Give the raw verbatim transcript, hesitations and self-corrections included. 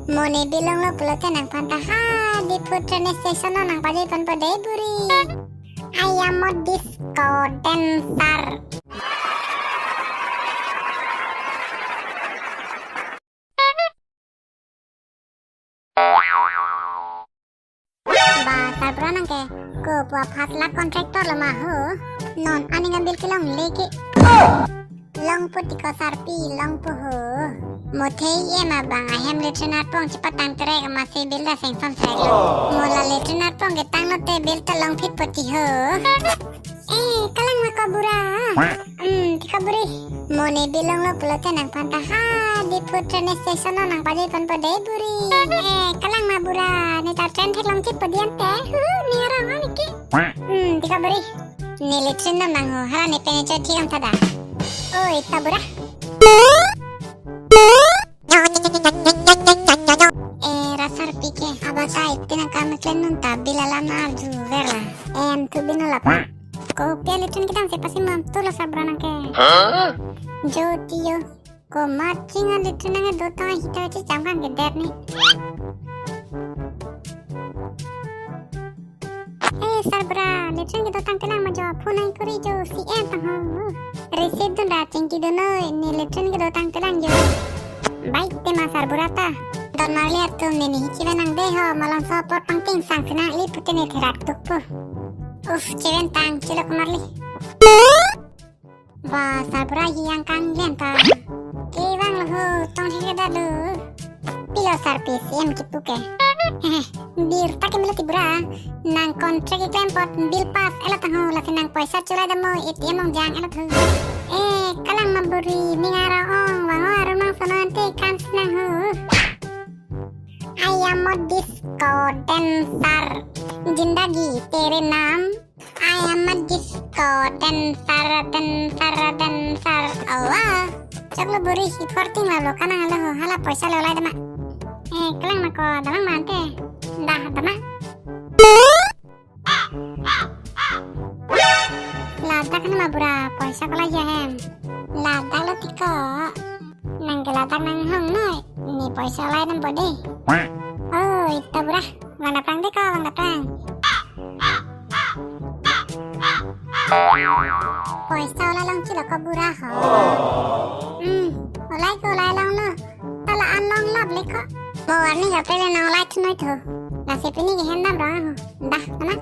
Mo ne bill longlo pulote nangphan ta ha Diphu train station along nangpajoi ponpo dei buri. Ai amo disco dancer. Ba, sarbura nang ke, ko pu aphan la contractor lo ma ho? Non aning abill kelongle ke. Longpo tiko sarpi, longpo ho. Mo thei ema bang ahem latrine arpong chepatang trek ma si bill ta seng som trek lo. Mo la latrine arpong ketanglo te bill ta longphit po ti ho. Eh, kalang ma ko bura. Hmm, tiko buri. Mo ne bill longlo pulote nangphan ta ha Diphu train station along nangpajoi ponpo dei buri. Eh, kalang ma bura. Ne ta train theklong chit po dian te. Hu, ne arong ani ke. Hmm, tiko buri. Ne latrine nam nang ho. Hala ne pen chot thik am tha da. Oi, ta bura. Eh, ra sarpi ke, aba ta itin akam klemdun ta bill alam arjuver la. Em, thu bin la pa. Ko pia latrine kedam si pasi mam tu la sarbura nang ke. Huh? Jo ti jo. Ko ma chinga latrine nang do ta hita chi cham kan ke der ni. Eh, sarbura, latrine kedotang kelang ma jo, phone ai kori jo, si em tang ho. Receipt dun ra chingki dun noi, ne latrine kedotang kelang jo. Bai te ma sarbura ta. Don marli atum ne ne hi chiven nang dei ho, malom so apor pangting sang sinang li pute ne therak tuk pu. Uf, chiven tang, chilok marli. Ba, sarbura hi angkang len ta. Kevang lo ho, tong thek da lo. Pilo sarpi si em kipu ke. Birta ke melo ti bura. Nang contract keklem apot bill pass elo tang ho, lasi nang poisa cholai dam mo, A T M along jang elo tho. Eh, kalang ma buri, ning arong ong, vang o arum nang sono ante kan sinang ho. Ai amo disco dancer, zindagi tere naam. Ai amo disco dancer, dancer, dancer. Awa. Choklo buri hi forting la lo kanang lo ho, hala poisa lo lai dam ma. Eh, kalang ma ko, damang ma ante. Dah, dam ma. Ladak na ma bura, poisa ko lai ahem. Ladak lo tiko. Nang ke ladak nang hong noi. Ne poisa lai dam po dei. Oi, ta bura. Vang daprang dei ko, vang daprang. Poisa olai long chilo ko bura ho. Hmm, olai ko olai long no. Ta la-an long lap le ko. Mo warning ka pele nang olai thu noi tho. Lasi pini ke hem dam rong ho. Dah, tama.